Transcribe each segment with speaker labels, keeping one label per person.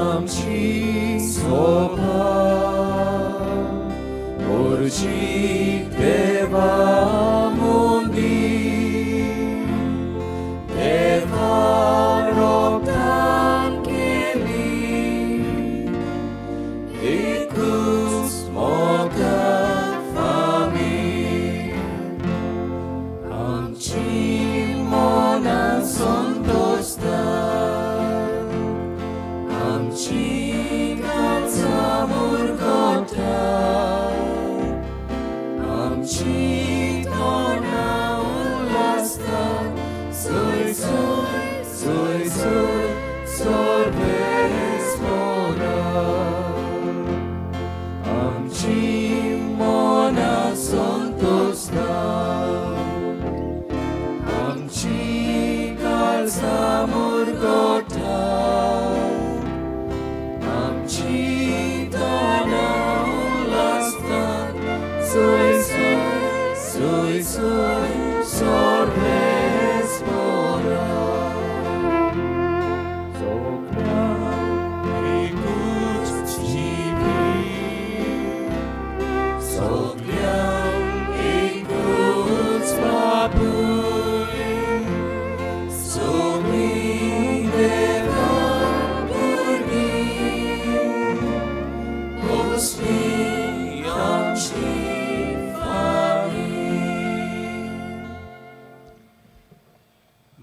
Speaker 1: आमची सोभा मोर्जी देवा मुंदी देवा रोगतान केली एकूच मोगा फामी आमची मनां संतोषता आमची काळजां मुरगोता आमची तोंडां उल्हासता जय जय जय जय सर्वेस्पोरा आमची मनां संतोषता आमची काळजां मुरगोता आमची तोंडां उल्हासता जय जय जय जय सर्वेस्पोरा सगळ्यांक एकूच जिवीत सगळ्यांक एकूच बापूय सगळीं देवा भुरगीं असली आमची फामी.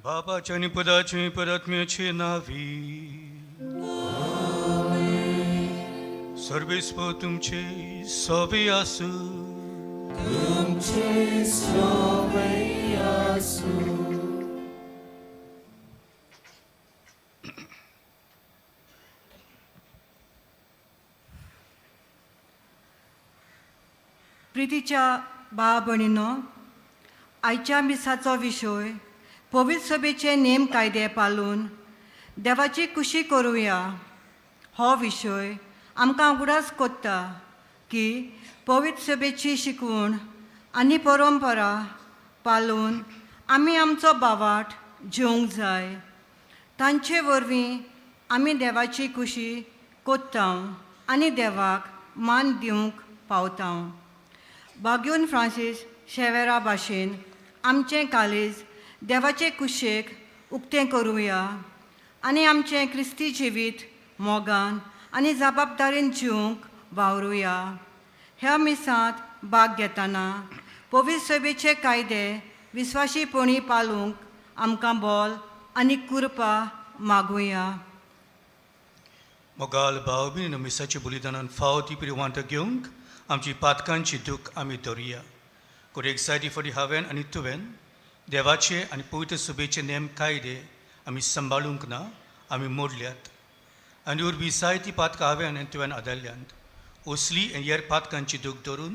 Speaker 2: बाबाच्या आनी पुताच्या परात्म्याचे नावी. सर्वेस्पर तुमचे सोबे आसू.
Speaker 1: तुमचे सोबे आसूं.
Speaker 3: प्रितीच्या भाव भयणीनो, आयच्या मिसाचो विशय पवित्र सभेचे नेम कायदे पाळून देवाची खुशी करुया. हो विशय आमकां उगडास कोत्ता की पवित्र सभेची शिकवण आनी परंपरा पाळून आमी आमचो बावाट जिवंक जाय. तांचे वरवीं आमी देवाची खुशी कोत्ता आनी देवाक मान दिवंक पावता. बाग्यून फ्रांसीस शेवेरा भाशेन आमचें काळीज देवाचे कुशेक उक्तें करुया आनी आमचें क्रिस्ती जिवीत मोगान आनी जबाबदारीन जिवंक वावरुया. ह्या मिसांत भाग घेतना पवित्र सभेचे कायदे विस्वाशीपणी पाळूंक आमकां बोल आनी कृपा मागुया.
Speaker 2: मोगाल भाव भयणीनो, मिसाचे बलिदानान फावो ती पिरवांत घेवंक आमची पातकांची दूख आमी धरुया. कोण एक जायती फावटी हांवें आनी तुवें देवाचे आनी पवित्र सभेचे नेम कायदे आमी सांबाळूंक ना, आमी मोडल्यात आनी उर्बी जायती पातकां हांवें आनी तुवें आदारल्यांत. असली आनी हेर पातकांची दूख धरून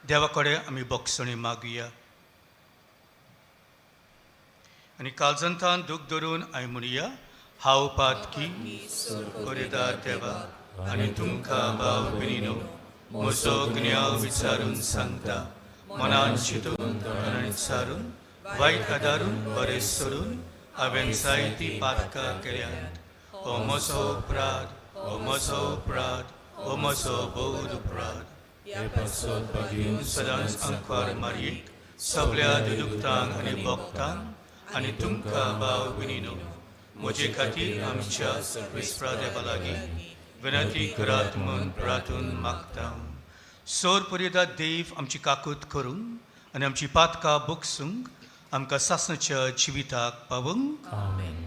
Speaker 2: देवा कडेन आमी बोगसणी मागुया आनी काळजांतान दूख धरून आमी म्हणुया, हांव पातकी कोरेदार देवा आनी तुमकां भाव भयणीनो म्हजो गुन्यांव विचारून सांगता. मनान चिंतून तोंडान सारून वायट आदारून बरें सोडून हांवें जायती पातकां केल्यांत. हो म्हजो अपराध, हो म्हजो अपराध, हो म्हजो भोव अपराध.
Speaker 1: हे पासत बागीन
Speaker 2: सदांच आंकवार मारयेक, सगळ्या दुदुक्तांक आनी भक्तांक आनी तुमकां भाव भयणीनो म्हजे खातीर आमच्या विस्प्रा देवा लागीं विनंती करात म्हूण प्रार्थून मागता. सोर पर्यदा देव आमची काकूत करूंक आनी आमची पातकां बोगसूंक आमकां सासणाच्या जिविताक पावूंक.
Speaker 1: आमेन.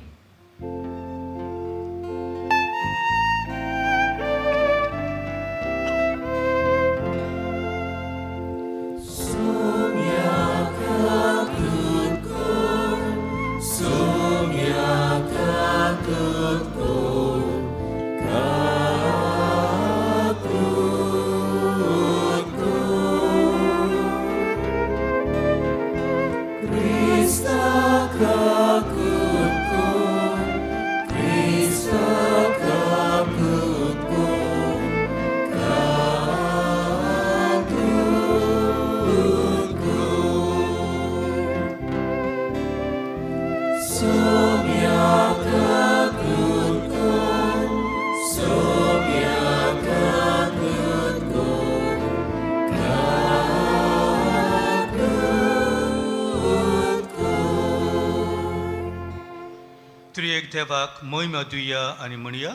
Speaker 1: Krista kakut.
Speaker 2: देवाक महिमा दिवया आनी म्हणया,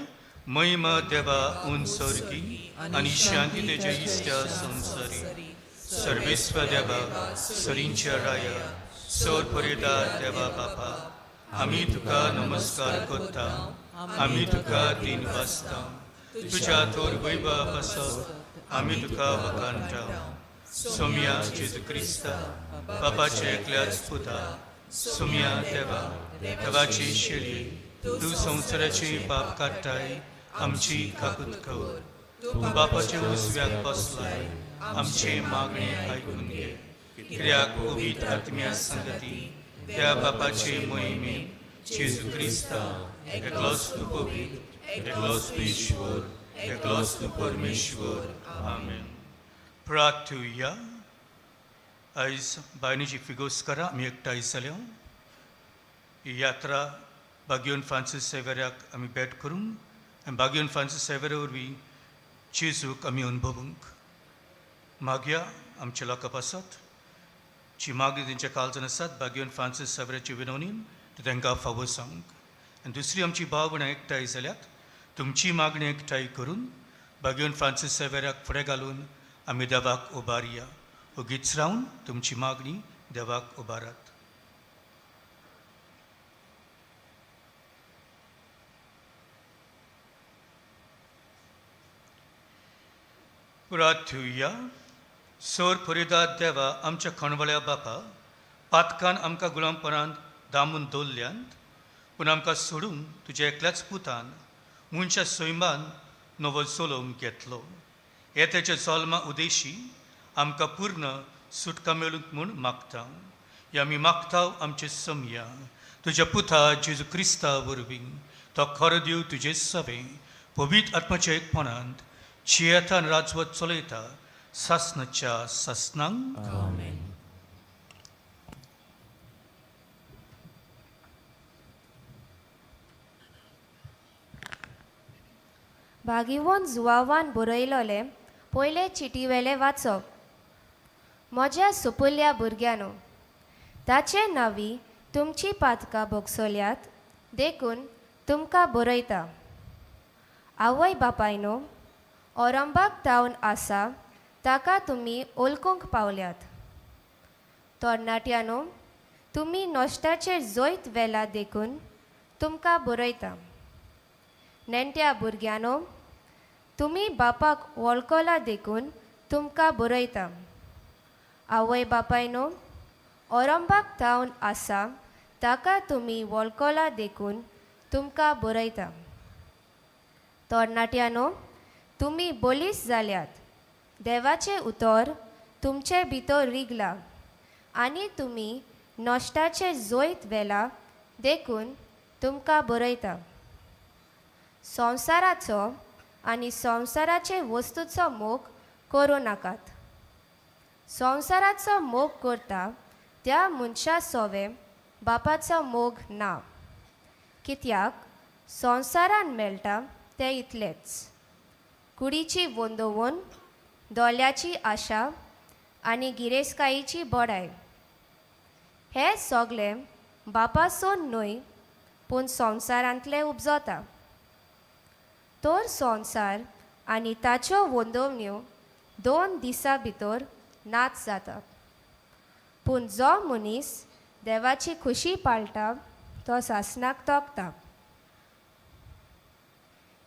Speaker 2: महिमा देवा उंच स्वर्गी आनी शांती तेच्या इश्टा संवसारी. सर्वेस्व देवा, सरींच्या राया, सोर परेदा देवा बापा, आमी तुका नमस्कार करता, आमी तुका दिन वाचता. तुज्या थोर वैभवा पासत आमी तुका वखाणटा. सोम्या जेजू क्रिस्ता, बापाच्या एकल्याच पुता, सोम्या देवा, देवाची शेळी, तूं संवसाराची पाप काडटाय, आमची काकूत कर. तूं बापाच्या उजव्याक बसलाय, आमचे मागणे आयकून घे. कित्याक पवित्र आत्म्या संगती त्या बापाचे मोहिमेन जेजू क्रिस्ता, एकलोच तूं पवित्र, एकलोच तूं ईश्वर, एकलोच तूं परमेश्वर. आमेन. प्रार्थुया. आयज बायनीची फिगोस करा आमी एकठांय जाल्या. ही यात्रा बागियोन फ्रांसीस सेवेऱ्याक आमी भेट करूंक आनी बागियोन फ्रांसीस सेवेरा वरवीं जेजूक आमी अनुभवूंक मागया. आमच्या लोकां पासत जी मागणी तेंच्या काळजान आसात, बागियोन फ्रांसीस सेवेऱ्याची विनवणीन ती तांकां फावो जावंक. आनी दुसरी आमची भाव भयणां एकठांय जाल्यात, तुमची मागणी एकठांय करून बागियोन फ्रांसीस सेवेऱ्याक फुडें घालून आमी देवाक उबारया. ओगीच रावन तुमची मागणी देवाक उबारात. प्रार्थुया. सोर पुरेदा देवा, आमच्या खणवळ्या बापा, पातकान आमकां गुलामपणांत दामून दवरल्यांत, पूण आमकां सोडून तुज्या एकल्याच पुतान मनशा सैमान नवो जलोम घेतलो. हे तेच्या जल्मा उदेशी आमकां पूर्ण सुटका मेळूंक म्हूण मागता. हे आमी मागता आमचे समया तुज्या पुता जेजू क्रिस्ता वरवीं. तो खरो देव, तुजे सवें पवित्र आत्माच्या एकपणांत जियेता आनी राजवत चलयता सासनाच्या सासनांक.
Speaker 1: आमेन.
Speaker 4: भागिवोन जुवावान बरयलोलें पयले चिटीवेलें वाचप. म्हज्या सुपुल्ल्या भुरग्यांनो, ताचे नांवी तुमची पातकां भोगसल्यात देखून तुमकां बरयता. आवय बापायनो, औरंबाक तावन आसा ताका तुमी ओलकूंक पावल्यात. तरणाट्यांनो, तुमी नश्टाचेर जैत व्हेला देखून तुमकां बरयता. नेण्ट्या भुरग्यांनो, तुमी बापाक वळखला देखून तुमकां बरयता. आवय बापायनो, औरंबाक थावन आसा ताका तुमी वळखला देखून तुमकां बरयता. तरणाट्यांनो, तुमी बळिश्ट जाल्यात. देवाचें उतर तुमचे भितर रिगलां आनी तुमी नश्टाचें जैत व्हेलां देखून तुमकां बरयता. संवसाराचो आनी संवसाराचे वस्तूचो मोग करूं नाकात. संवसाराचो मोग करता त्या मनशा सोवे बापाचो मोग ना. कित्याक संवसारान मेळटा तें इतलेंच, कुडीची वंदोवन, दोल्याची आशा आनी गिरेस्तकायेची बडाय. हें सगळें बापासून न्हय पूण संवसारांतलें उपजता. तर संवसार आनी ताच्यो वंदोवण्यो 2 दिसां भितर नाच जाता. पूण जो मनीस देवाची खुशी पाळटा तो सासणाक तोखता.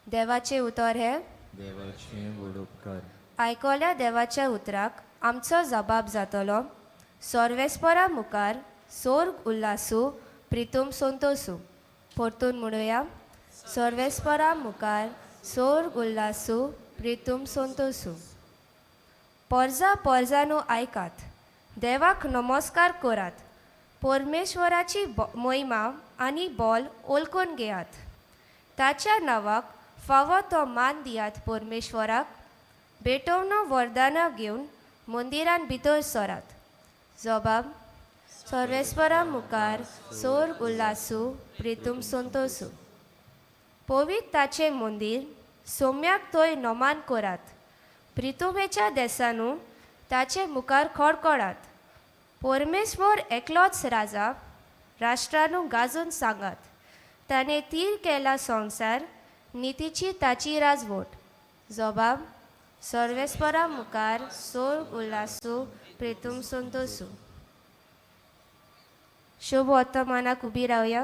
Speaker 4: देवाचें उतर हें.
Speaker 1: देवाचें व्हड उपकार.
Speaker 4: आयकल्या देवाच्या उतराक आमचो जबाब जातलो. सर्वेस्परा मुखार सोर्ग उल्लासू, प्रितूम संतोसू. परतून म्हणुया, सर्वेस्परा मुखार सोर्ग उल्लासू, प्रितूम संतोसू. पोरजा पोरजानू आयकात, देवाक नमस्कार करात. परमेश्वराची महिमा आनी बोल ओलकून घेयात. ताच्या नांवाक फावो तो मान दियात. परमेश्वराक भेटोवन वरदानां घेवन मंदिरान भितर सरात. जबाब, सर्वेस्परा मुखार सोर्ग उल्लासू, प्रितूम संतोसू. पवित्र ताचें मंदीर सोम्याक थंय नमान करात. प्रितुमेच्या देसानू ताचे मुखार खडखडात. परमेश्वर एकलोच राजा, राष्ट्रानू गाजून सांगात. ताणें थीर केला संवसार नितीची ताची राजवट जबाब सर्वेस्परा मुखार सोर्ग उल्हासू प्रेतूम संतोसू. शुभ वर्तमानाक उबी रावया.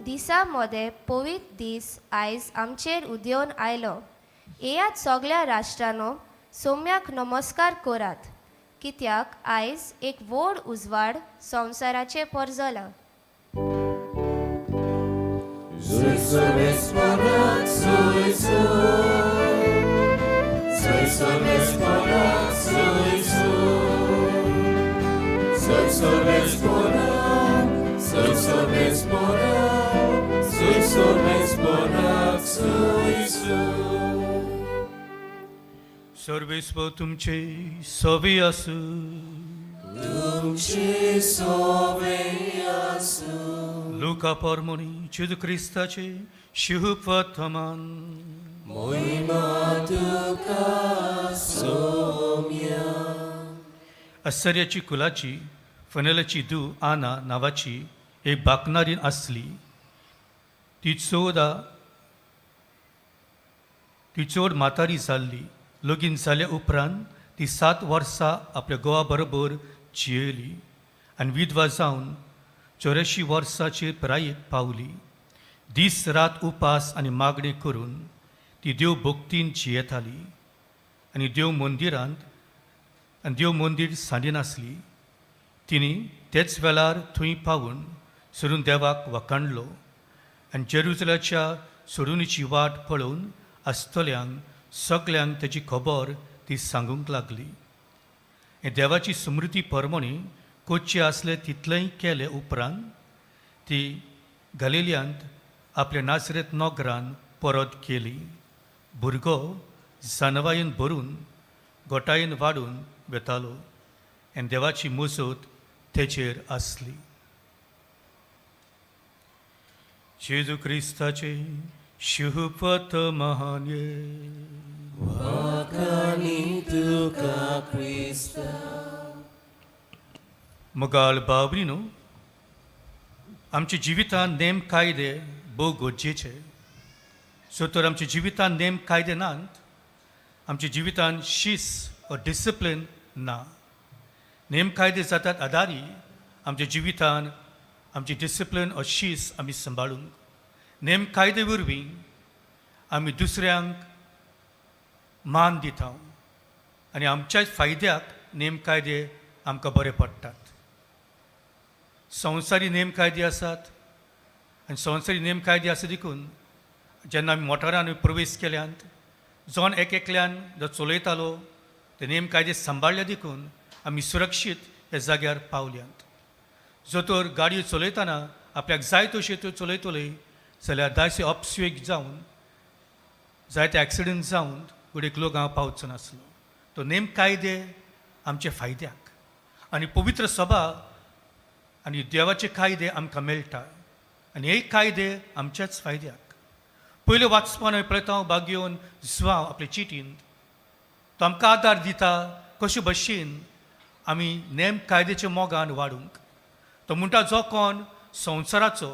Speaker 4: दिसा मदें पवित्र दीस आयज आमचेर उदेवन आयलो. येयात सगल्या राष्ट्रांनो सोम्याक नमस्कार करात कित्याक आयज एक व्हड उजवाड संवसाराचेर परजला.
Speaker 2: सर्वेस्पर तुमचे सवे आसूं. लुका परमोनी जेजू क्रिस्ताचे शुभ वर्तमान. अस्सर्याची कुलाची फनेलाची धूव आना नांवाची एक बाकनारीन आसली. ती चड म्हातारी जाल्ली. लगीन जाल्या उपरांत ती 7 वर्सां आपल्या घोवा बरोबर जियेली आनी विधवा जावन 84 वर्सांचे पिरायेक पावली. दीस रात उपास आनी मागणें करून ती देव भक्तीन जियेताली आनी देव मंदिरांत आनी देव मंदीर सांडिनासली. तिणें तेच वेळार थंय पावून सरून देवाक वखाणलो आनी जेरुजलाच्या सोडूनीची वाट पळोवन आसतल्यांक सगल्यांक तेजी खबर ती सांगूंक लागली. हे देवाची स्मृती परमणी कोच्ची आसले तितलेंय केले उपरांत ती गलिलियांत आपल्या नासरेत नोगरान परत केली. भुरगो जानवायेन भरून गोटायेन वाडून वेतालो आनी देवाची मुजोत तेचेर आसली. जेजू क्रिस्ताचे शुभत महान्ये. मोगाळ बाबरीनो, आमच्या जिवितांत नेम कायदे भोव गरजेचे. सो तर आमच्या जिवितांत नेम कायदे नात, आमच्या जिवितांत शिस्त वा डिसिप्लीन ना. नेम कायदे जातात आदारी आमच्या जिवितान आमची डिसिप्लीन वा शिस्त आमी सांबाळूंक. नेम कायदे वरवीं आमी दुसऱ्यांक मान दिता आनी आमच्याच फायद्याक नेम कायदे आमकां बरे पडटात. संवसारी नेम कायदे आसात आनी संवसारी नेम कायदे आसा देखून जेन्ना आमी मोटारान प्रवेश केल्यात, जण एक एकल्यान जो चलयतालो ते नेम कायदे सांबाळ्ळे देखून आमी सुरक्षीत ह्या जाग्यार पावल्यात. जो तर गाडयो चलयतना आपल्याक जाय तश्यो त्यो चलयतले जाल्यार जायते अपस्वेग जावन जायते एक्सिडंट जावन घडयेक लोक हांव पावचो नासलो. तो नेम कायदे आमचे फायद्याक आनी पवित्र सभा आनी देवाचे कायदे आमकां मेळटा आनी हे कायदे आमच्याच फायद्याक. पयले वाचपान हांवें पळयता हांव बागयोवन जुवांव आपले चिटीन तो आमकां आदार दिता कशे भशेन आमी नेम कायद्याच्या मोगान वाडूंक. तो म्हणटा जो कोण संवसाराचो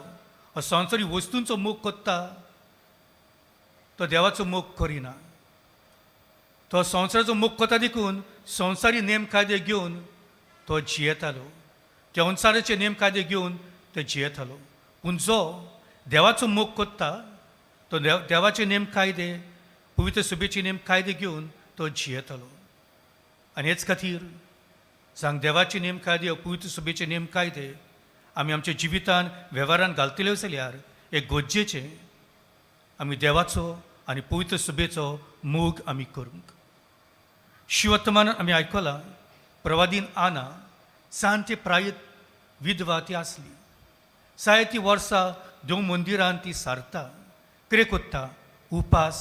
Speaker 2: वा संवसारी वस्तूंचो मोग करता तो देवाचो मोग करिना. तो संवसाराचो मोग करता देखून संवसारी नेम कायदे घेवन तो जियेतालो, त्या संवसाराचे नेम कायदे घेवन तो जियेतालो. पूण जो देवाचो मोग करता तो देवाचे नेम कायदे पवित्र सभेचे नेम कायदे घेवन तो जियेतालो. आनी हेच खातीर सांग देवाचे नेम कायदे पवित्र सभेचे नेम कायदे आमी आमच्या जिवितान वेव्हारान घालतले जाल्यार एक गरजेचें आमी देवाचो आनी पवित्र सभेचो मोग आमी करूंक. शिवत्तमान आमी आयकलां प्रवादीन आना जाणटे प्रायत विधवा ती आसली. जायतीं वर्सां देव मंदिरान ती सारता. कितें कोत्ता? उपास,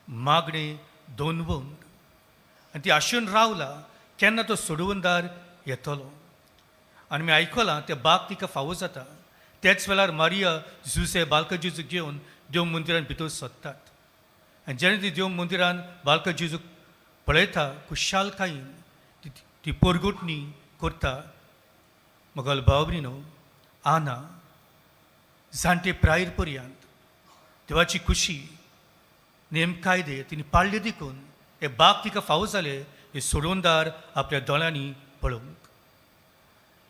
Speaker 2: मागणें, दोनवंड. आनी ती आशेन रावला केन्ना तो सोडवणदार येतलो. आनी मी आयकलां ते बाग तिका फावो जाता. त्याच वेळार मारिया जुसे बालक जेजूक घेवन देव मंदिरान भितर सोदतात. आनी जेन्ना ती देव मंदिरान बालक जेजूक पळयता खुशालकायेन ती ती पोरगुटणी करता. मगल भाव न्हू आना जाणटे प्रायर पर्यंत देवाची खुशी नेम कायदे तिने पाळ्ळे देखून हे बाग तिका फावो जाले हे सोडवणदार आपल्या दोळ्यांनी पळोवंक.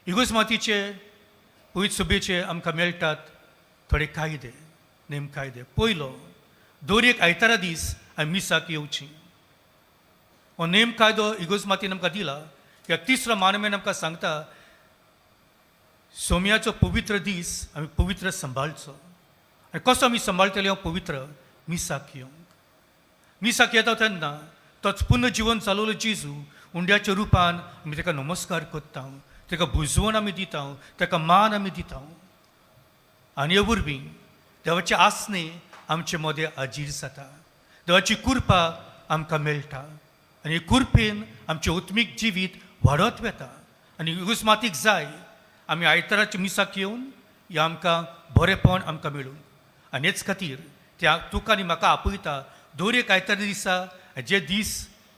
Speaker 2: इगोज मातीचे पयत सभेचे आमकां मेळटात थोडे कायदे, नेम कायदे. पयलो, दर एक आयतारा दीस आमी मिसाक येवची. हो नेम कायदो इगोज मातीन आमकां दिला. ह्या तिसरो मानवेन आमकां सांगता सोम्याचो पवित्र दीस आमी पवित्र सांबाळचो. आनी कसो आमी सांबाळटले हो पवित्र? मिसाक येवंक. मिसाक येता तेन्ना तोच पुर्ण जिवन चालवलो जेजू उंड्याच्या रुपान आमी ताका नमस्कार करता, ताका भुजवण आमी दिता, ताका मान आमी दिता. आनी हे वरवीं देवाचे आसणे आमचे मदें हाजीर जाता, देवाची कृपा आमकां मेळटा आनी हे कृपेन आमचें आत्मीक जिवीत वाडत वता. आनी इगुजमातीक जाय आमी आयताराच्या मिसाक येवन हें आमकां बरेंपण आमकां मेळूं. आनी हेच खातीर त्या तुका आनी म्हाका आपयता दर एक आयतारा दिसा जे दीस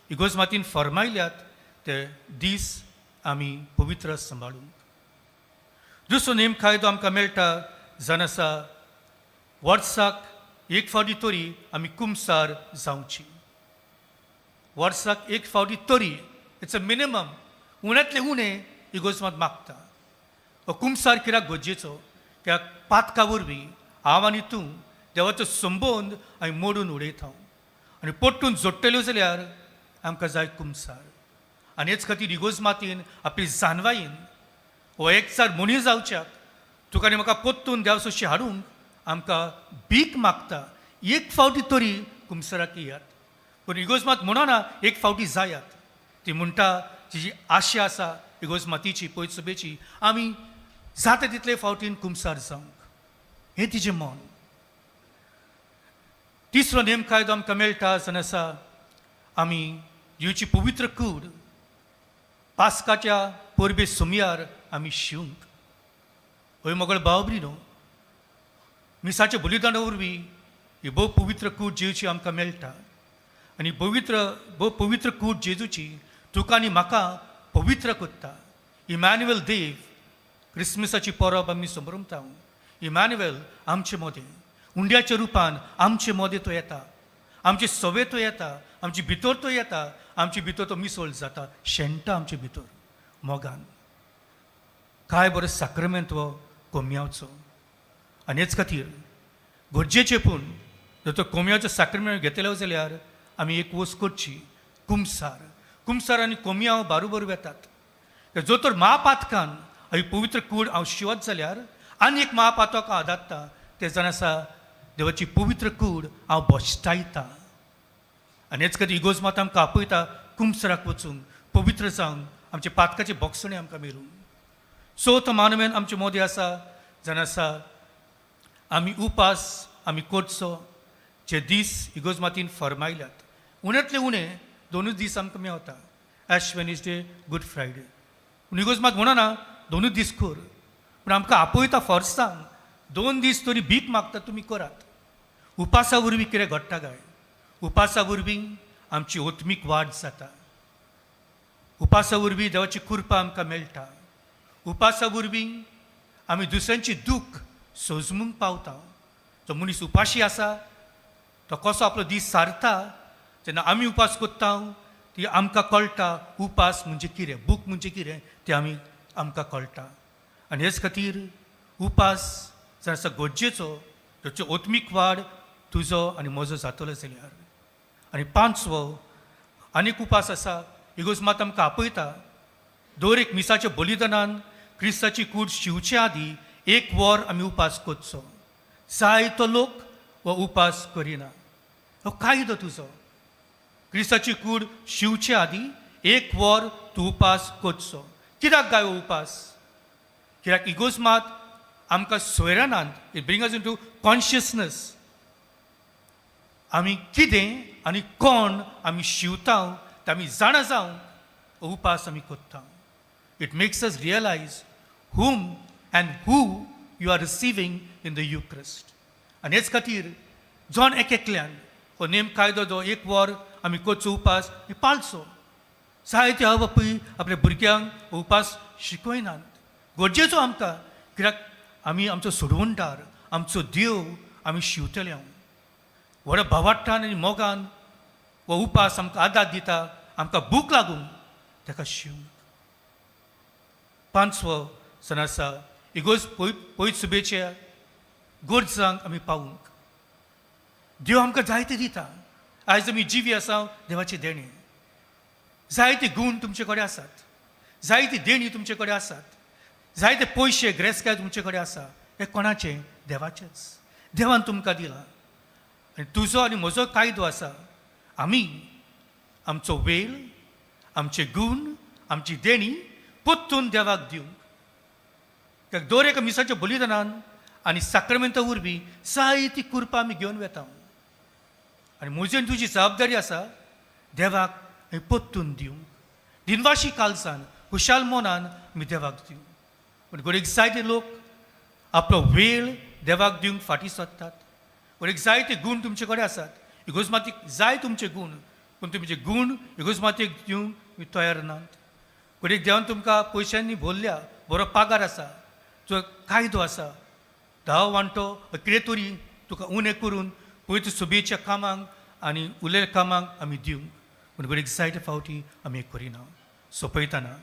Speaker 2: इगोज मातीन फर्मायल्यात ते दीस आमी पवित्र सांबाळूंक. दुसरो नेम कायदो आमकां मेळटा जावन आसा वर्साक एक फावटी तरी आमी कुमसार जावची. वर्साक एक फावटी तरी, it's a minimum, उण्यांतले उणें इगोज मात मागता. हो कुमसार कित्याक गरजेचो? कित्याक पातका वरवीं हांव आनी तूं देवाचो संबंद आमी मोडून उडयता आनी पोट्टून जोडटल्यो जाल्यार आमकां जाय कुमसार. आनी हेच खातीर इगोज मातीन आपली जानवायेन हो एकचार मनीस जावच्याक तुका आनी म्हाका पोत्तून देव सोशी हाडूंक आमकां भीक मागता एक फावटी तरी कुमसराक येयात. पूण इगोज मात म्हणना एक फावटी जायात, ती म्हणटा जी आशा आसा इगोज मातीची पयत सभेची आमी जाता तितले फावटीन कुमसार जावंक, हें तिजें मन. तिसरो नेम कायदो आमकां मेळटा जावन आसा आमी येवची पवित्र कूड पास्काच्या परबे सुमयार आमी शिवंक. हय मगळ भाव न्हू, मिसाच्या बलिदाना वरवीं ही भोव पवित्र कूड जेजूची आमकां मेळटा आनी पवित्र भोव पवित्र कूड जेजूची तुका आनी म्हाका पवित्र करता. इमॅन्युएल देव क्रिसमसाची परब आमी संभ्रमता. इमॅन्युएल आमचे मदें उंड्याच्या रुपान आमचे मदें तो येता, आमचे सवे तो येता, आमचे भितर तो येता, आमचे भितर तो मिसळ जाता, शेणटा आमचे भितर मोगान. काय बरो साक्रमेंत हो कोम्यावचो. आनी हेच खातीर गरजेचें पूण जर तो कोम्याचो साक्रमेंत घेतलो जाल्यार आमी एक वस्त करची, कुमसार. कुमसार आनी कोम्याव बारोबर वेतात. जो तर महापातकान हांवें पवित्र कूड हांव शिवत जाल्यार आनी एक महापातक हांव आदारता तें जाण आसा देवाची पवित्र कूड हांव भश्टायता. आनी हेच खातीर इगोज मात आमकां आपयता कुमसराक वचूंक, पवित्र जावंक, आमचे पातकाचे बोगसणे आमकां मेळूंक. चवथो मानवेन आमचे मोदी आसा जाण आसा आमी उपास आमी करचो जे दीस इगोज मातीन फर्मायल्यात. उण्यांतले उणें दोनूच दीस आमकां मेवता, एश वेनसडे, गूड फ्रायडे. पूण इगोज मात म्हणना दोनूच दीस कर, पूण आमकां आपयता फोर्सान 2 दीस तरी भीक मागता तुमी करात. उपासा वरवीं कितें घडटा काय? उपासा वरवीं आमची आत्मीक वाड जाता. उपासा वरवीं देवाची कृपा आमकां मेळटा. उपासा वरवीं आमी दुसऱ्यांची दूख सोजमूंक पावता. जो मनीस उपाशी आसा तो कसो आपलो दीस सारता जेन्ना आमी उपास करता ती आमकां कळटा उपास म्हणजे कितें, भूक म्हणजे कितें तें आमी आमकां कळटा. आनी हेच खातीर उपास जर आसा गरजेचो, ताचो आत्मीक वाड तुजो आनी म्हजो जातलो जाल्यार. आनी पांचवो आनीक उपास आसा, इगोज मात आमकां आपयता दर एक मिसाच्या बलिदानान क्रिस्ताची कूड शिवचे आदी 1 वर आमी उपास करचो. जायतो लोक हो उपास करिना, हो कायदो तुजो. क्रिस्ताची कूड शिवचे आदी 1 वर तूं उपास करचो. कित्याक गाय हो उपास? कित्याक इगोज मात आमकां सोयरानात. It bring us into consciousness आमी कितें आनी कोण आमी शिंवता तें आमी जाणा जावंक उपास आमी करता. It makes us realize whom and who you are receiving in the Eucharist. आनी हेच खातीर जण एक एकल्यान हो नेम कायदो जो एक वर आमी करचो उपास पाळचो. जायते आवय बापूय आपल्या भुरग्यांक उपास शिकयनात. गरजेचो आमकां, कित्याक आमी आमचो सोडवणदार, आमचो देव आमी शिंवतले. हांव व्हडा भावाट्टान आनी मोगान हो उपास आमकां आदार दिता, आमकां भूक लागून ताका शिवंक. पांचवो सण आसा इगोर्ज पयत सुबेच्या गरजांक आमी पावूंक. देव आमकां जायते दिता. आयज आमी जिवी आसा देवाचें देणें. जायते गूण तुमचे कडेन आसात, जायती देणी तुमचे कडेन आसात, जायते पयशे ग्रेसकाय तुमचे कडेन आसा. हें कोणाचें? देवाचेंच. देवान तुमकां दिलां. आनी तुजो आनी म्हजो कायदो आसा, आमी आमचो वेळ, आमचे गूण, आमची देणी परतून देवाक दिवंक. कित्याक दर एका मिसाच्या बलिदानान आनी साक्रमेंता वरवीं जायती कुरपां आमी घेवन वेता. आनी म्हजी आनी तुजी जबाबदारी आसा देवाक आमी परतून दिवंक. दिनवाशी कालसान, खुशाल मनान आमी देवाक दिवंक. पूण घडयेक जायते लोक आपलो वेळ देवाक दिवंक फाटीं सरतात. घडयेक जायते गूण तुमचे कडेन आसात, इगोर्ज मातीक जाय तुमचे गूण, पूण तुमचे गूण इगोर्ज मातयेक दिवंक तुमी तयार नात. घडयेक देवान तुमकां पयशांनी भरल्या, बरो पागार आसा. जो कायदो आसा, धा वांटो कितें तरी तुका उणें करून पयत सुबेच्या कामांक आनी उरलेल्या कामांक आमी दिवंक. पूण घडयेक जायते फावटी आमी हें करिना. सोंपयतना,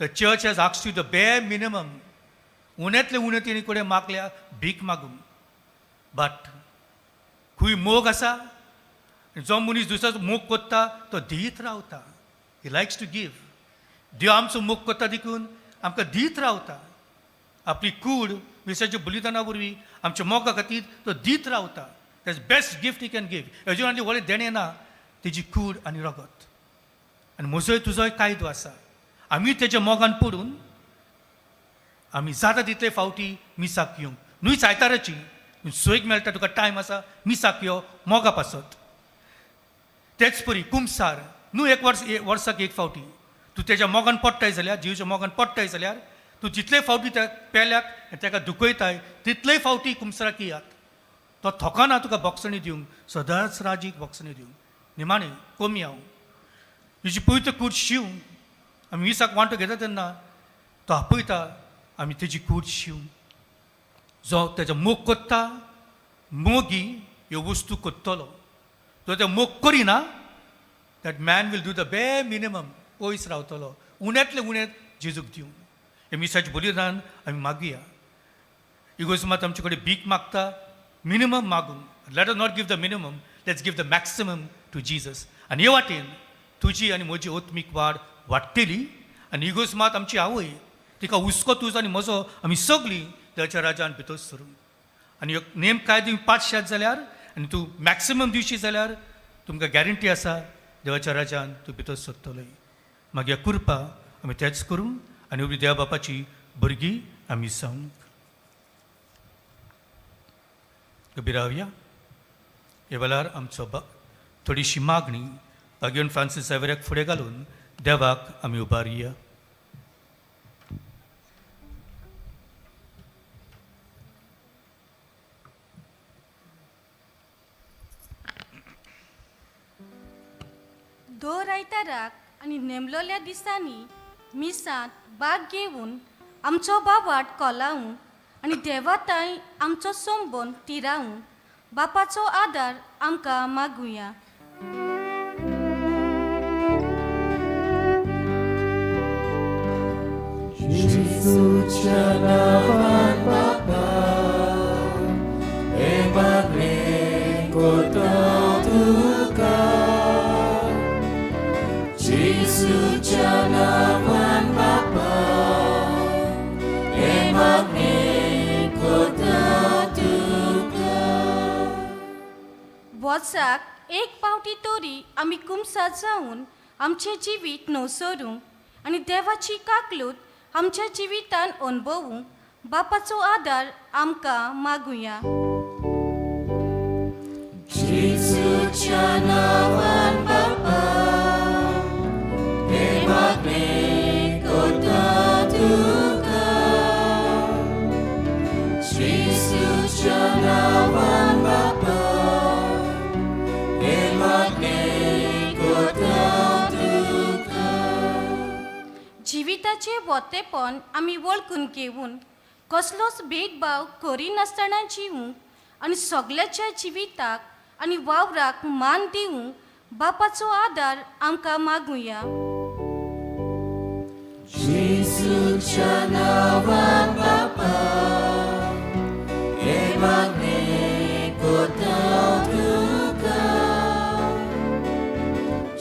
Speaker 2: the church has asked you the bare minimum. उण्यांतले उणें तिणे कडेन मागल्या भीक मागून. बट खूंय मोग आसा, जो मनीस दुसऱ्याचो मोग करता तो दीत रावता. He likes to give. देव आमचो मोग करता देखून आमकां दीत रावता. आपली कूड मिसाच्या बलिदाना वरवीं आमच्या मोगा खातीर तो दीत रावता. That's best gift he can give. हेजेर आनी व्हडलें देणें ना, तेजी कूड आनी रगत. आनी म्हजोय तुजोय कायदो आसा, आमी तेज्या मोगान पडून आमी जाता तितले फावटी मिसाक येवंक. न्हय आयताराची, सोयीक मेळटा तुका टायम आसा, मिसाक यो मोगा पासत. तेच परी कुमसार न्हू एक वर्स, वर्साक एक फावटी. तूं तेज्या मोगान पडटाय जाल्यार, जिवाच्या मोगान पडटाय जाल्यार, तूं जितले फावटी त्या पेल्याक ताका दुखयताय तितलेय फावटी कुमसाराक येयात. तो थोकाना तुका बोगसणी दिवंक, सदांच राजीक बोगसणी दिवंक. निमाणें कमी हांव तुजी पवित्र कूड शिवंक आमी मिसाक वांटो घेता तेन्ना तो आपयता आमी तेजी कूड शिवंक. जो तेजो मोग करता, मोगी ह्यो वस्तू करतलो. जो ते मोग करिना, that man will do the bare minimum, पयस रावतलो उण्यांतले उणें जेजूक दिवन. हे मिसाचें बलिदान आमी मागुया. इगोर्ज मात आमचे कडेन भीक मागता minimum मागूंक. Let us not give the minimum, let's give the maximum to Jesus. आनी हे वाटेन तुजी आनी म्हजी आत्मीक वाड वाडटली. आनी इगोर्ज मात आमची आवय, तिका हुस्को तुजो आनी म्हजो, आमी सगळीं देवाच्या राजान भितर सरूं. आनी एक नेम कायदे पांचशात जाल्यार आनी तूं मॅक्सिमम दिवशी जाल्यार तुमकां गॅरंटी आसा, देवाच्या राजान तूं भितर सरतलोय. मागीर कृपा आमी तेच करूं आनी उबी देवा बापाची भुरगीं आमी जावंक. उबी रावया. ह्या वेळार आमचो थोडीशी मागणी भाग्यवन फ्रांसीस झेवियराक फुडें घालून देवाक आमी उबारया.
Speaker 5: दर आयताराक आनी नेमलोल्या दिसांनी मिसांत भाग घेवन आमचो बावाट कोलावूंक आनी देवाताय आमचो संबंद तिरावूंक बापाचो आदार आमकां मागुया.
Speaker 1: जेजूच्या नांवान बापा, हे मागणें करता तुका. जेजूच्या नांवान बापा, हे मागणें करता तुका.
Speaker 5: वर्साक एक पावटी तरी आमी कुमसार जावन आमचें जिवीत नवसरूंक आनी देवाची काकलूत आमच्या जिवितान अणभवूंक. बापाचो आदार आमकां मागुया.
Speaker 1: जेजूच्या नांवान बापा, हें मागणें करता तुका. जेजूच्या नांवान बापा, हें मागणें करता तुका.
Speaker 5: जिविताचें वोतेपण आमी वळखून घेवन कसलोच भेदभाव करिनासतना जिवूंक आनी सगल्याच्या जिविताक आनी वावराक मान दिवंक बापाचो आदार आमकां मागुया.
Speaker 1: जेजूच्या नांवान बापा, हें मागणें करता तुका.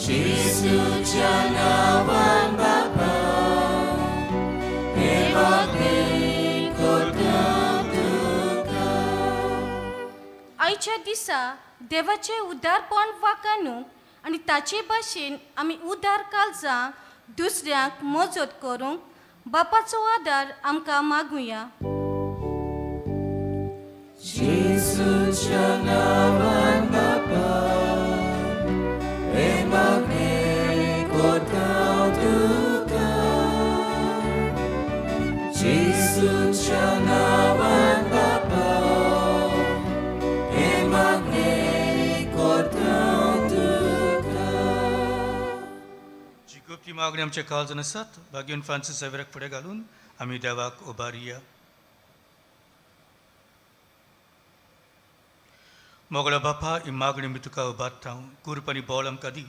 Speaker 1: जेजूच्या नांवान बापा, हें मागणें करता तुका.
Speaker 5: आयच्या दिसा देवाचें उदारपण वाखाणूंक आनी ताचे भाशेन आमी उदार काळजां दुसऱ्यांक मजत करूंक बापाचो आदार आमकां मागुया.
Speaker 1: जेजूच्या नांवान बापा, हें मागणें करता तुका. जेजूच्या नांवान बापा, हें मागणें करता तुका.
Speaker 2: जी गुप्ती मागणी आमच्या काळजान आसात भाग्यन फ्रांसीस झेवियराक फुडें घालून आमी देवाक उबारया. मोगळा बापा, ही मागणी आमी तुका उबारता. कुर्प आनी बोळ आमकां दी,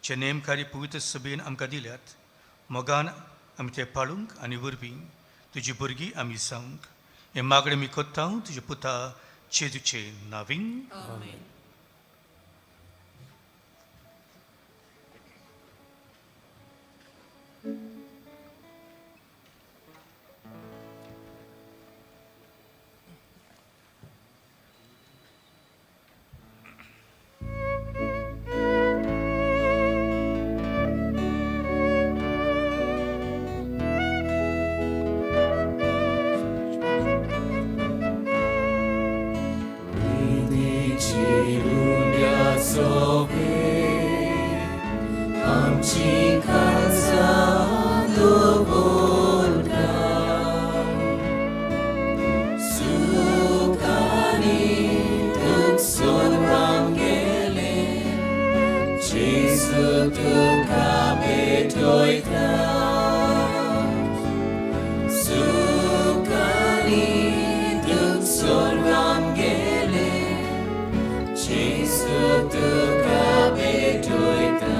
Speaker 2: जे नेमकारी पवित्र सभेन आमकां दिल्यात. मोगान आमी ते पाळूंक आनी वरवीं तुजी भुरगीं आमी जावंक हे मागणी आमी कोत्ता तुज्या पुता जेजूचे नावीन.
Speaker 1: Predici sobe, आमची काळजां दवरता. सुखानी तूं सर्वांक गेले, जेजू तुका भेटयता. सुखानी तूं सर्वांक गेले, जेजू तुका भेटयता.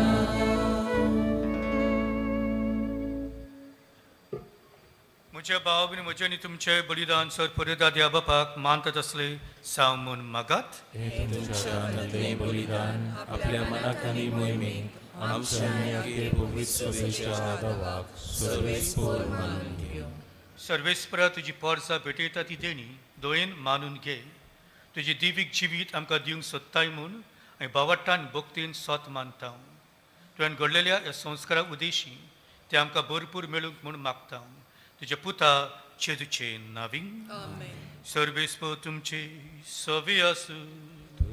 Speaker 2: म्हज्या भाव आनी म्हजें आनी तुमचें बलिदान सर पुरेदा देवा बापाक मानतात असले जावं म्हूण मागात.
Speaker 1: हें तुमच्या हातांतलें बलिदान आपल्या मनाक आनी मोहिमेक आमच्या आनी अखेर पवित्र सभेच्या आदावाक सर्वेस्पोर मानून घेवं.
Speaker 2: सर्वेस्परा, तुजी पोरसां भेटयता ती देणी दोयेन मानून घे. तुजी दिवीक जिवीत आमकां दिवंक सोदताय म्हूण आनी बावट्टान भक्तीन सोत मानता. तुवें घडलेल्या ह्या संस्कारा उदेशी ते आमकां भरपूर मेळूंक म्हूण मागता तुज्या पुता जेजूचे नावीन. सर्वेस्पोर तुमचे सवे आसूं.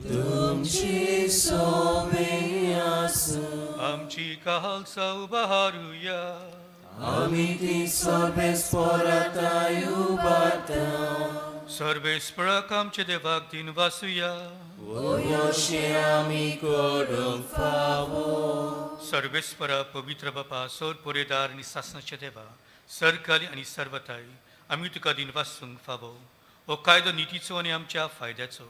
Speaker 1: तुमची सोबे आसूं.
Speaker 2: आमची कालसा उबारुया.
Speaker 1: आमी ती सर्वेस्पोराताय उबारता.
Speaker 2: सर्वेस्पराक आमच्या देवाक दिन वासुया.
Speaker 1: अशें आमी करूंक फावो.
Speaker 2: सर्वेस्परा, पवित्र बापा, सोर पुरेदार आनी सासणाच्या देवा, सरकारी आनी सर्वताय आमी तुका दिन वासूंक फावो. हो कायदो नितीचो आनी आमच्या फायद्याचो.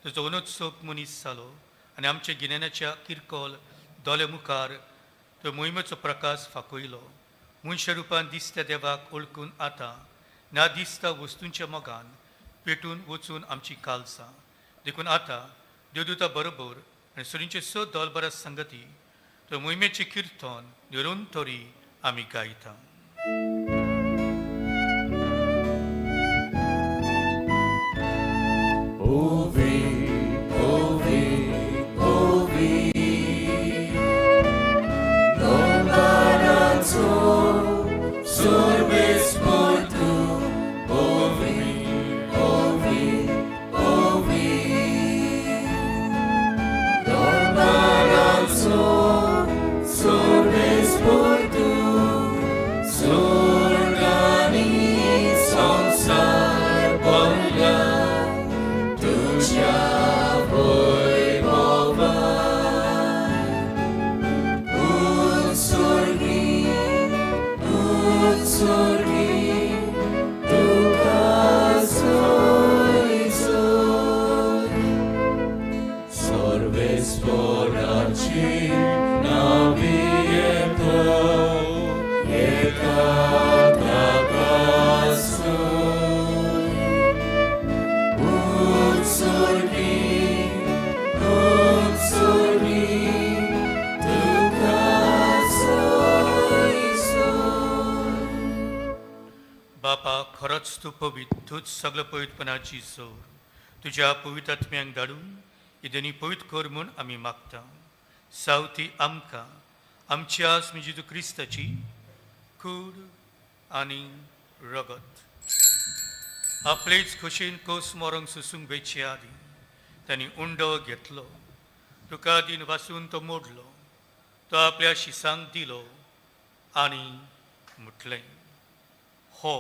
Speaker 2: तुजो अनोत्सोप मनीस जालो आनी आमच्या गिन्यानाच्या किरकोल दोले मुखार तो मोहिमेचो प्रकाश फाकयलो. मनशा रुपान दिसत्या देवाक वळखून आतां ना दिसता वस्तूंच्या मोगान पेटून वचून आमची कालसां. देखून आतां देवदूता बरोबर आनी सुरींचे स दोलबरा संगती तो मोहिमेचें किर्तन निरंतरी आमी गायता.
Speaker 1: Ovi, ovi, ovi, Dombaranzo, sorbes portu, उत्सर्गी तुका सोय सोय सर्वेस्पराची नावी येता एका ताका सोय उत्सर्गी उत्सर्गी तुका सोय सोय
Speaker 2: बापा खरोच तूं पवित्र तूंच सगळ्या पवित्रपणाची जोर तुज्या पवित्र आत्म्यांक धाडून ही पवित्र कर म्हूण आमी मागता सावती आमकां आमच्या जेजू क्रिस्ताची कूड आनी रगत आपलेच खोशेन कोस मरोंक सोसूंक वेचे आदी तांणी उंडो घेतलो तुका दिन वासून तो मोडलो तो आपल्या शिसांक दिलो आनी म्हटलें हो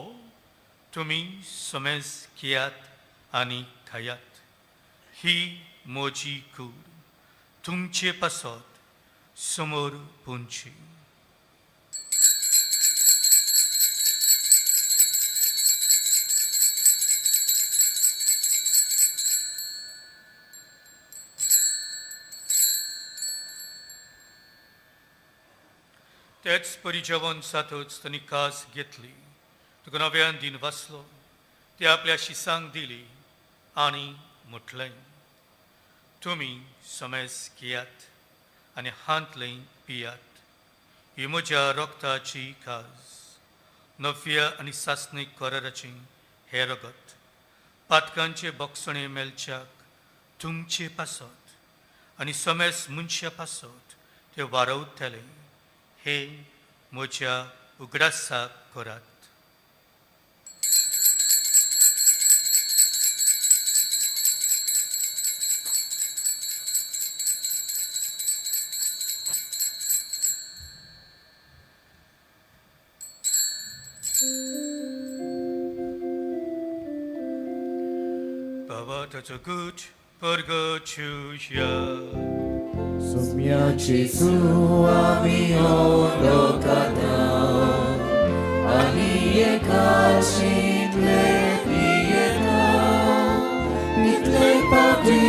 Speaker 2: तुमी समेज घेयात आनी खायात ही म्हजी कूड तुमचे पासत समोर पुंची. तेच परी जेवण जातच तांणी कास घेतली तुका नव्यान दिन वाचलो ती आपल्या शिसांक दिली आनी म्हटलें तुमी समेज घेयात आनी हांतलें पियात ही म्हज्या रक्ताची काज नव्या आनी सासणीक कराराची हें रगत पातकांचे बक्षणे मेळच्याक तुमचे पासत आनी समेज मनशा पासत ते वारवतले हे म्हज्या उगडासाक करात. बाबा ताचो गुट परगचुया.
Speaker 1: Somiaci su amio lokata ani ekachitle pieta nitle pati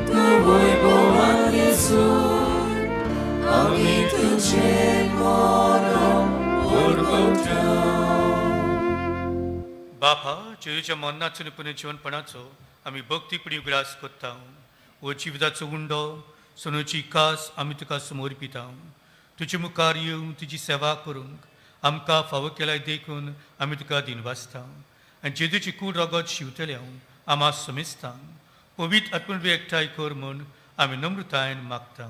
Speaker 1: tu voi boan Jesu ami tuche moro urgota.
Speaker 2: बापा जेजूच्या मरणाचो आनी पुनर्जिवनपणाचो आमी भक्तीपणी उगडास करता. हो जिविताचो उंडो सोनूची कास आमी तुका समोर पिता. तुजे मुखार येवन तुजी सेवा करूंक आमकां फावो केल्यार देखून आमी तुका दिनवासता आनी जेजूची कूड रगत शिंवतले आमा समेस्तांक पवित्र आत्मबी एकठांय कर म्हूण आमी नम्रतायेन मागता.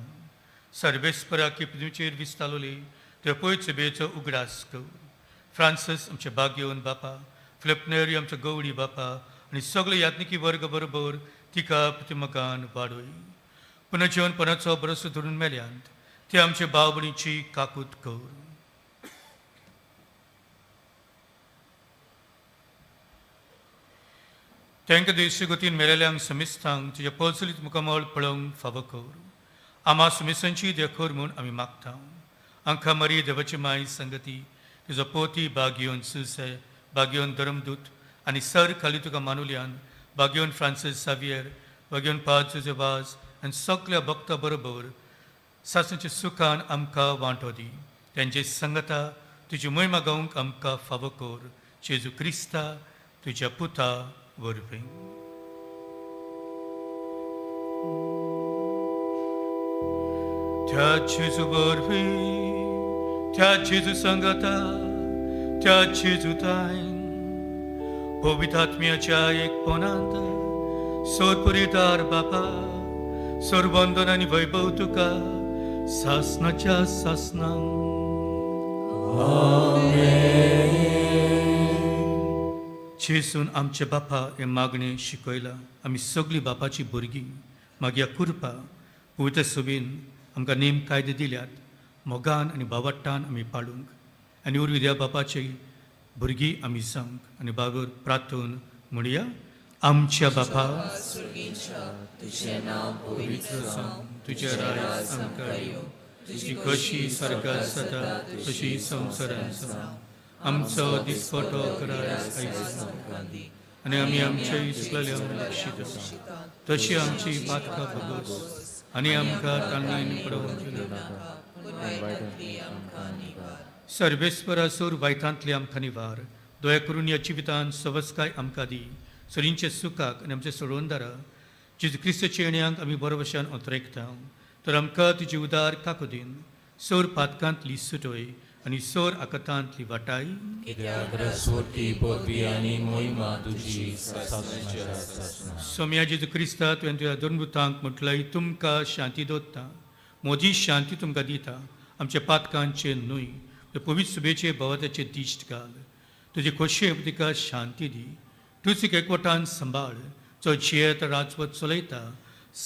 Speaker 2: सर्वेस्परा पृथ्वीचेर विस्तारली ते पळय सभेचो उगडास कर. फ्रांसीस आमचे बागेवन बापा, फिलिपनेरी आमचो गवडी बापा आनी सगळे याज्ञिकी वर्ग बरोबर तिका प्रतिमकान वाडय. पुनर्जीवनपणाचो भरसो धरून मेल्यांत ते आमचे भाव भयणीची काकूत कर. तांकां देशी गतीन मेलेल्यांक समिस्थांक तुज्या पळचलीत मुखामळ पळोवंक फावो कर. आमा सुमिसांची देखोर म्हूण आमी मागता. आंकां मरी देवाची माय संगती तुजो पोती बागयोन सुसे बागयोन धर्मदूत आनी सर खाली तुका मानुल्यान बागयोन फ्रांसीस सावियर बागयोन पाद जुजे वाज आनी सगल्या भक्ता बरोबर सासणाच्या सुखान आमकां वांटो दी. तेंचे संगता तुजी मोहिमा गावंक आमकां फावो कर. जेजू क्रिस्ता तुज्या पुता वरवीं. त्या जेजू वरवीं, त्या जेजू संगता, त्या जेजू ताईन पवित्र आत्म्याच्या एकपणांत सोरपुरीदार बापा सरवंदन आनी वैभव तुका सासणाच्या सासणां. जेजून आमच्या बापा हें मागणें शिकयलां. आमी सगळीं बापाची भुरगीं. मागीर कृपा पवित्र सभेन आमकां नेम कायदे दिल्यात मोगान आनी बावट्टान आमी पाळूंक आनी उरवी देवा बापाची भुरगीं आमी जावंक आनी बाबर प्रार्थून म्हणया. आमच्या बापा पवित्र जावं तुजें राज आमकां येवं, तुजी कशी स्वर्गात जाता तशी संवसारांत जावं. आमचो दिसपटो करार आयज आनी आमी आमच्या इसलेल्या लक्षित तशी आमची पातकां भोगोस आनी आमकां तांणी पडोवंक नाका. सर्वेस्परा सूर वायटांतली आमकां निवार दया करून ह्या जिवितान सवस्काय आमकां दी सरींचे सुखाक आनी आमच्या सोडवणदारा जेजू क्रिस्ताच्या येण्याक आमी बरो भशेन अंतरेकता तर आमकां तुजी उदार काकुदीन सोर पातकांतली सुटोय आनी सोर आकतांतली वाटाय.
Speaker 1: कित्याक रसवटी पदवी आनी मोहिमा तुजी सासणाच्या सासणाक.
Speaker 2: सोम्या जेजू क्रिस्ता तुवें तुज्या दोन म्हटलंय तुमकां शांती दवरता म्हजी शांती तुमकां दिता आमच्या पातकांचे न्हय तर पवित्र सुबेचे भवाताचे दिश्ट घाल तुजे खोशये तुका शांती दी तूच एकवटान सांबाळ जो जियेत राजवत चलयता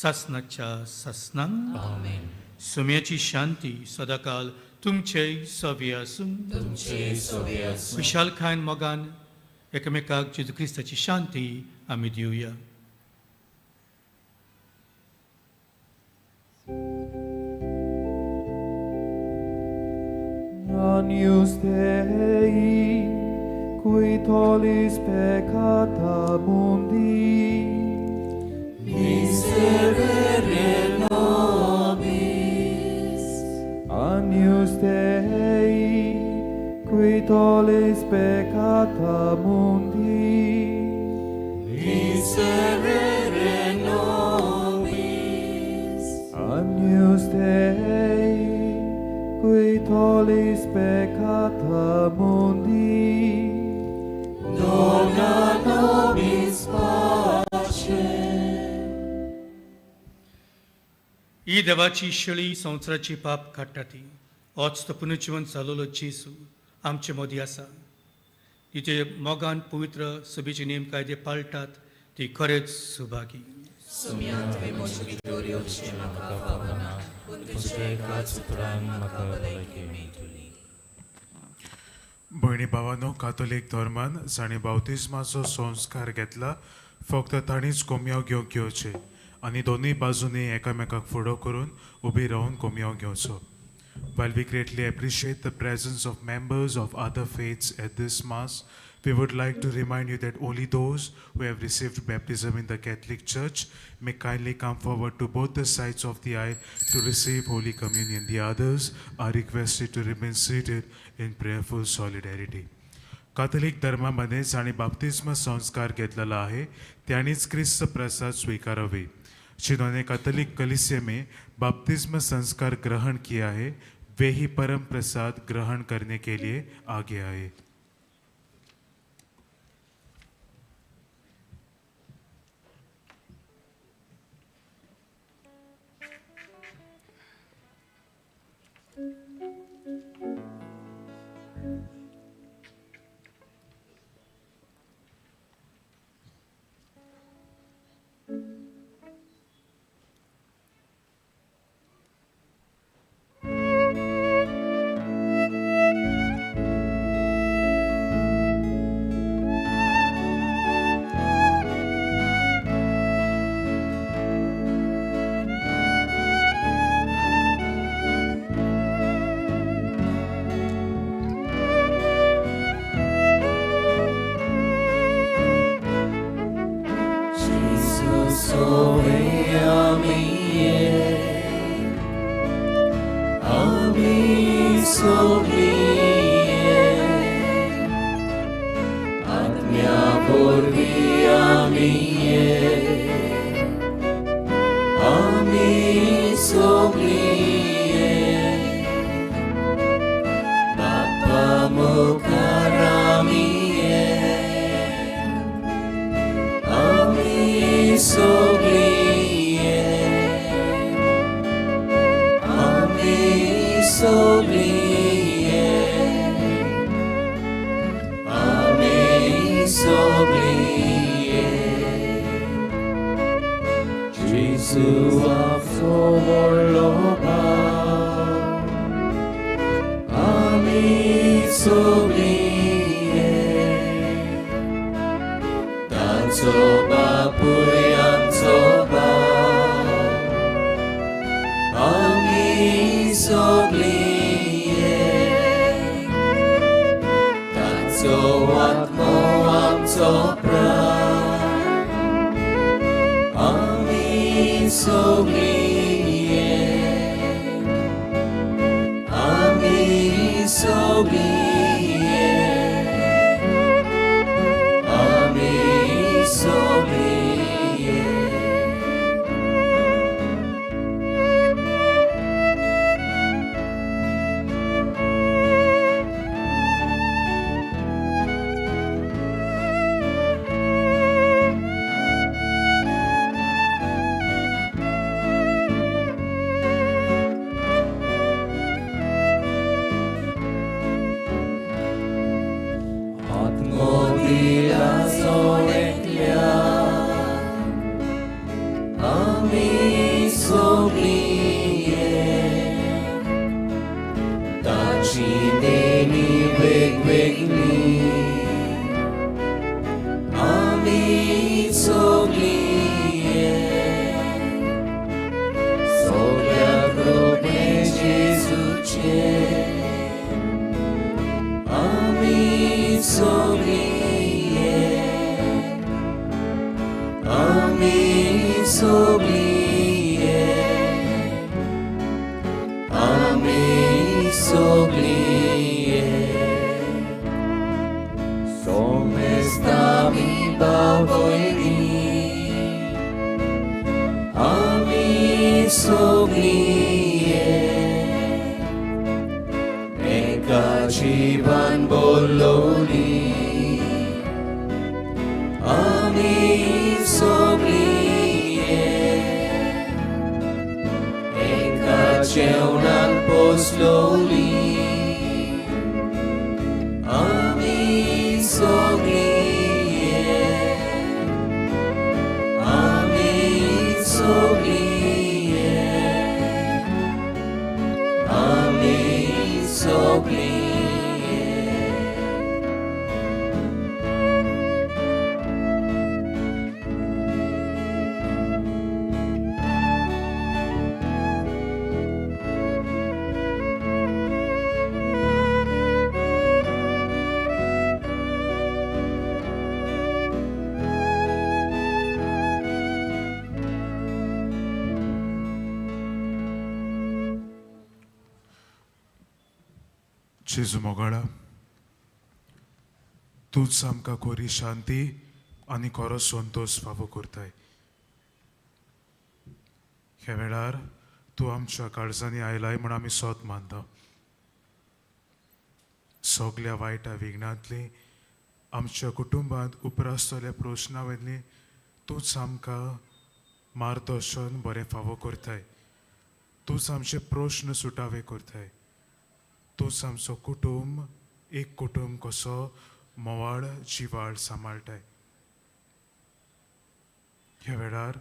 Speaker 2: सासनाच्या सासनांक.
Speaker 1: आमेन.
Speaker 2: सोम्याची शांती सदाकाल तुमचे सवे आसूं.
Speaker 1: तुमचे सवे आसूं.
Speaker 2: खुशालकायेन मोगान एकामेकाक जेजू क्रिस्ताची शांती आमी दिवया.
Speaker 6: Agnus Dei, qui tollis peccata mundi,
Speaker 1: Miserere nobis.
Speaker 6: Agnus Dei, qui tollis peccata mundi,
Speaker 1: Miserere nobis.
Speaker 6: Agnus Dei, qui tollis peccata mundi,
Speaker 1: Dona nobis pacem.
Speaker 2: ही देवाची शेळी संवसाराची पाप काडटा ती होच तो पुनर्जिवन जालोलो जेजू आमचे मदीं आसा. तिचे मोगान पवित्र सभेचे नेम कायदे पाळटात ती खरेंच सुभागी.
Speaker 1: सुम्या तुवें म्हजे भितर येवचें म्हाका फावना, पूण तुज्या एकाच उतरान म्हाका भलायकी मेळटली.
Speaker 7: भयणी भावांनो, कातोलीक धर्मान जाणें बावतिज्माचो संस्कार घेतला फक्त तांणीच कोमयाव घेवंक घेवचें आनी दोनूय बाजूंनी एकामेकाक फुडो करून उबी रावन कोमयाव घेवचो. While we greatly appreciate the presence of members of other faiths at this Mass, we would like to remind you that only those who have received baptism in the Catholic Church may kindly come forward to both the sides of the aisle to receive Holy Communion. The others are requested to remain seated in prayerful solidarity. Catholic धर्मामध्ये जांणी बाप्तिस्म संस्कार घेतलेला आहे त्यांनीच क्रिस्त प्रसाद स्वीकारावे. जिन्होंने Catholic कलिसिया में बपतिस्म संस्कार ग्रहण किया है वे ही परम प्रसाद ग्रहण करने के लिए आगे आए.
Speaker 1: Jesus, ove amie, ami soglie, atmia vorbi amie, ami soglie, Bapa mukaramie, ami soglie, ami soglie, ami soglie. Gesù absolva, ami soglie. Tansoba puriansoba, ami soglie. सोपरान आमी सगळीं एक, आमी सगळीं एक, आमी सगळीं एक. आत्मो दिला सोडल्या आमी सगळीं एक, ताची देणी वेगवेगळी आमी सगळीं एक, सगळ्या कृपे जेजूचे आमी सगळीं एक, आमी सगळीं एक, आमी सगळीं एक. सोमेस्तामी बावयनी आमी सगळीं एक, एका जिवान बोलवली आमी सगळीं एक, एका जेवणान पोसलोली आमी सगळीं एक, आमी सगळीं एक, आमी सगळीं एक.
Speaker 7: जेजू मोगाळा, तूंच आमकां कोरी शांती आनी खरो संतोश फावो करताय. ह्या वेळार तूं आमच्या काळजांनी आयलाय म्हूण आमी सोत मानता. सगल्या वायटा विघ्नांतली आमच्या कुटुंबांत उप्रासतल्या प्रश्ना वयली तूंच आमकां मार्गदर्शन बरें फावो करताय. तूंच आमचे प्रश्न सुटावे करताय. तूंच आमचो कुटुंब एक कुटुंब कसो मोवाळ जिवाळ सांबाळटाय. ह्या वेळार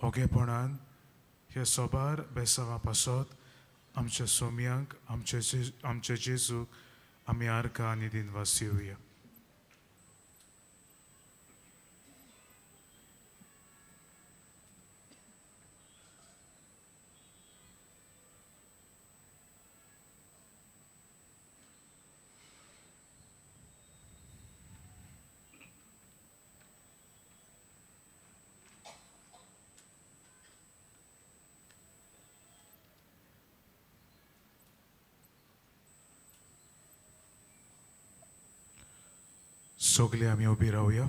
Speaker 7: ओगेपणान ह्या सोबार बेसांवा पासत आमच्या सोम्यांक आमच्या जेजूक आमी आर्गां आनी दिनवास दिवया. सगळे आमी उबी रावया.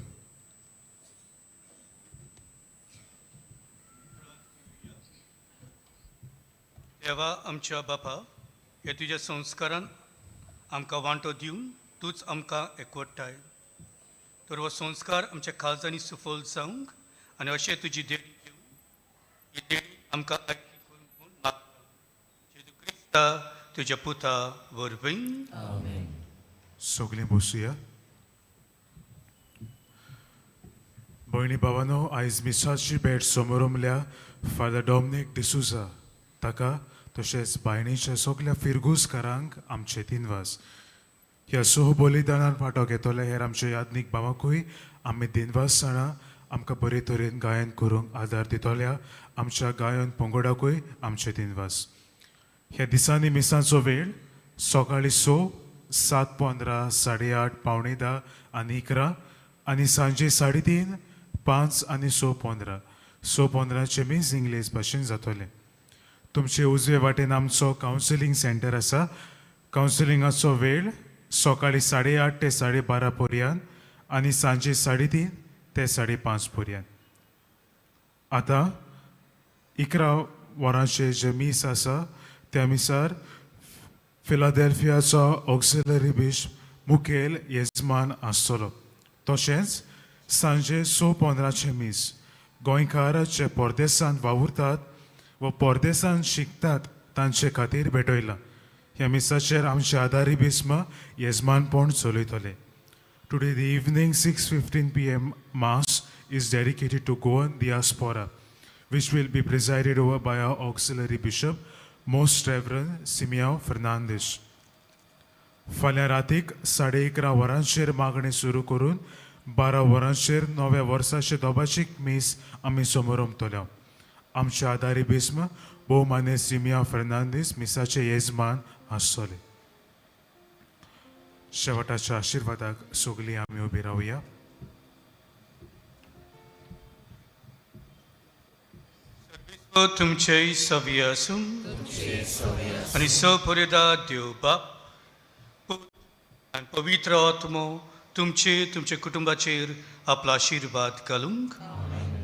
Speaker 2: देवा आमच्या बापा, हे तुज्या संस्कारान आमकां वांटो दिवन तूंच आमकां एकवटाय. तर हो संस्कार आमच्या काळजांनी सुफल जावंक आनी अशें तुजी देणी घेवन ही देणी आमकां आयची करूंक म्हूण मागता जेजू क्रिस्ता तुज्या पुता वरवीं.
Speaker 7: सगळीं बसुया. भयणी भावानो, आयज मिसाची भेट समोरमल्या फादर डॉमनीक डिसुजा ताका तशेंच बायणीच्या सगल्या फिरगूसकारांक आमचे दिनवास. ह्या सोह बलिदानान वांटो घेतले हेर आमच्या यादनीक भावांकूय आमी दिनवास जाणा. आमकां बरे तरेन गायन करूंक आदार दितल्या आमच्या गायन पंगडाकूय आमचे दिनवास. ह्या दिसांनी मिसांचो वेळ सकाळीं 6, 7:15, 8:30, 9:45 आनी 11. आनी सांजे 3:30, 5 आनी 6:15. 6:15चें मीस इंग्लीश भाशेन जातलें. तुमचे उजवे वाटेन आमचो कावन्सिलींग सेंटर आसा. कावन्सिलिंगाचो वेळ सकाळी 8:30 ते 12:30 पर्यंत आनी सांजे 3:30 ते 5:30 पर्यंत. आतां 11 वरांचें जें मीस आसा त्या मिसार फिलाडेल्फियाचो ऑक्सिलरी बिशप मुखेल येजमान आसतलो. तशेंच सांजे 6:15चें मीस गोंयकार जे परदेसांत वावुरतात वा परदेसांत शिकतात तांचे खातीर भेटयलां. ह्या मिसाचेर आमचे आदारी बिस्म येजमानपण चलयतले. Today the evening 6:15 p.m. Mass is dedicated to Goan diaspora, which will be presided over by our auxiliary bishop, Most Reverend Simeao Fernandes. फाल्यां रातीक 11:30 वरांचेर मागणें सुरू करून 12 वरांचेर नव्या वर्साचे दोबाचीक मीस आमी समोरमतले. आमचे आदारी बिस्म भोवमाने सिमिया फर्नांडीस मिसाचे येजमान आसतले. शेवटाच्या आशिर्वादाक सगळीं आमी उबी रावया.
Speaker 2: तुमचे सवी आसूं आनी स परेदा देव बाप पूत आनी पवित्र आत्मो तुमचे तुमच्या कुटुंबाचेर आपलो आशिर्वाद घालूंक.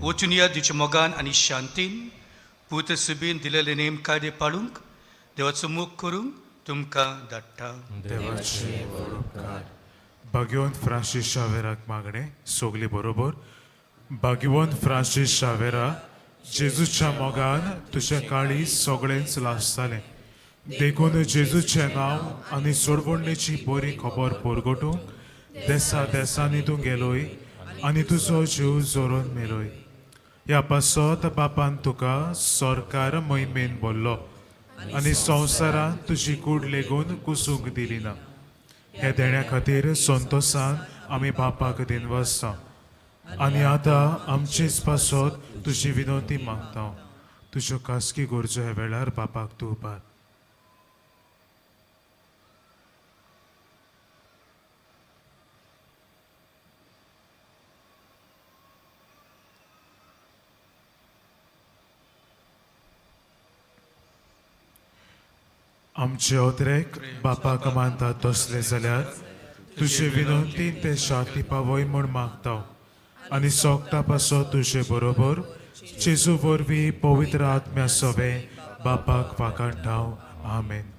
Speaker 2: वचून या दिवच्या मोगान आनी शांतीन पूत सुबीन दिलेले नेम कायदे पाळूंक देवाचो मोग करूंक तुमकां धाडटा.
Speaker 7: देवाचे उपकार. भाग्यवंत फ्रांसीस शावेराक मागणें सगली बरोबर. भाग्यवंत फ्रांसीस शावेरा, जेजूच्या मोगान तुज्या काळीज सगळेंच लासतालें, देखून जेजूचें नांव आनी सोडवणेची बरी खबर परगटूंक देसा देसांनी तूं गेलोय आनी तुजो जीव जोरून मेलोय. ह्या पासत बापान तुका सरकार मोहिमेन भरलो आनी संवसारांत तुजी कूड लेगून कुसूंक दिली ना. ह्या देण्या खातीर संतोसान आमी बापाक दिनवासता आनी आतां आमचेच पासत तुजी विनवती मागता. तुज्यो खासगी गरजो ह्या वेळार बापाक तूं उबार. आमचे अत्रेक बापाक मानता तसले जाल्यार तुजे विनवतीन ते शांती पावय म्हूण मागता आनी सोगता पासत तुजे बरोबर जेजू वरवीं पवित्र आत्म्या सवें बापाक वाखाणटा. आमेन.